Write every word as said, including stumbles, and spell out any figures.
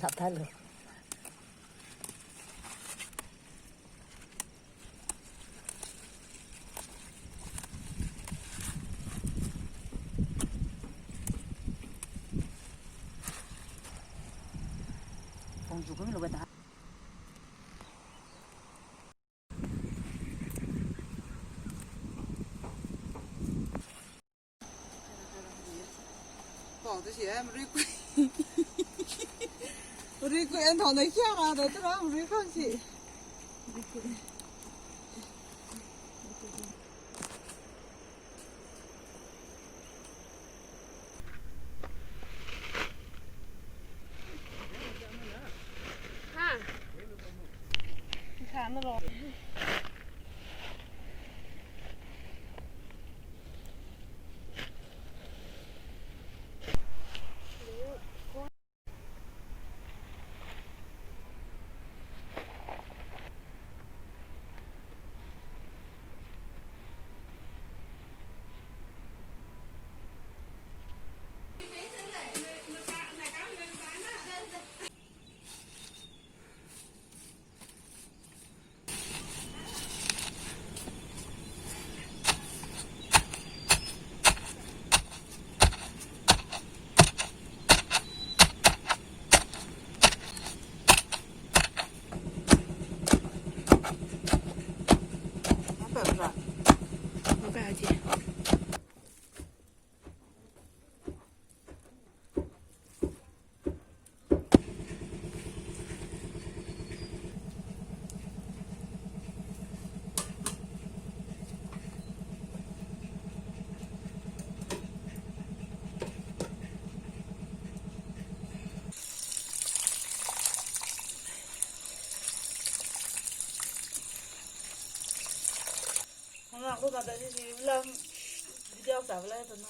Tap thalo. Pongju kami lo ba ta. Pao tu si, eh, marui kui. Marui kui, an thau na kia ra da, tu ra marui khang si. Ha. Sa na lo. Hanga ko ga da si si lam video sa bala to na.